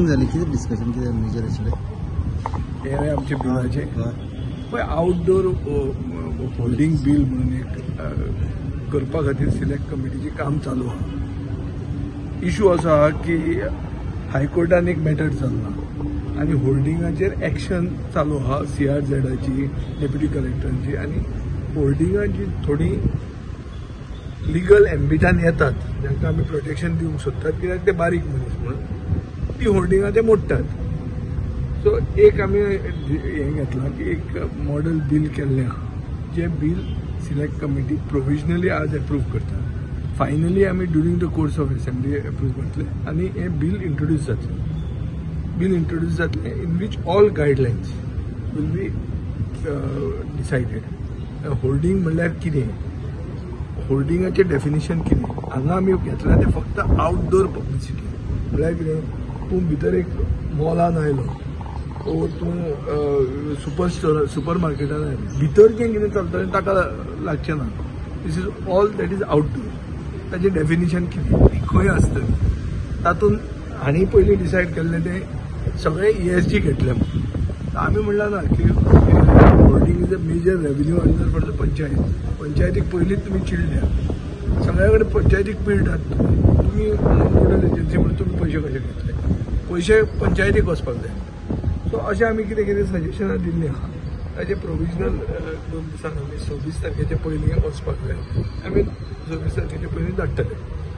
जाली कितें डिस्कशन कितें मेजर आशिल्लें? हे आमचे बिलाचे पळय आउटडोर होल्डिंग बील म्हणून एक करपा खातीर सिलेक्ट कमिटीचें काम चालू आहा. इशू असो आहा की हायकोर्टान एक मॅटर चल्ला आनी होल्डिंगाचेर एक्शन चालू आहा सीआरझेडाची, डेप्युटी कलेक्टरांची, आनी होल्डिंगाची थोडी लिगल एम्बिटान येतात जांकां आमी प्रोटेक्शन दिवंक सोदतात कित्याक ते बारीक मनीस म्हणून ती होल्डिंगां ते मोडटात. सो एक आमी हें घेतलां की एक मॉडल बील केल्लें आहा, जें बील सिलेक्ट कमिटी प्रोविजनली आज एप्रूव करता. फायनली आमी during the course of assembly approve करतले आनी हें बील इंट्रोड्यूस जातलें. बील इंट्रोड्यूस जातलें in which all guidelines will be decided. Hoarding म्हणल्यार कितें, होल्डिंगाचें डेफिनेशन कितें, हांगा आमी घेतलां तें फक्त आउटडोर पब्लिसिटी म्हणल्यार कितें, तूं भितर एक मॉलान आयलो ओ तूं सुपर स्टोर सुपर मार्केटान आयलो, भितर जें कितें चलतलें ताका लागचें ना. This is all that is outdoor. ताचें डेफिनेशन कितें, ती खंय आसतली, तातूंत हांणी पयलीं डिसायड केल्लें तें सगळें ESG घेतलें म्हणून. आमी म्हणलां ना की hoarding is a major revenue earner for the panchayat. पंचायतीक पयलींच तुमी चिडल्या, सगळ्या कडेन पंचायतीक पिळटात तुमी, नोडल एजन्सी म्हणून तुमी पयशे कशे घेतले, पयशे पंचायतीक वचपाक जाय. सो अशें आमी कितें कितें सजेशनां दिल्लीं आहा. ताजें प्रोविजनल 2 दिसान आमी 26 तारखेचे पयलीं वचपाक जाय, आमी 26 तारखेचे पयलीं धाडटले.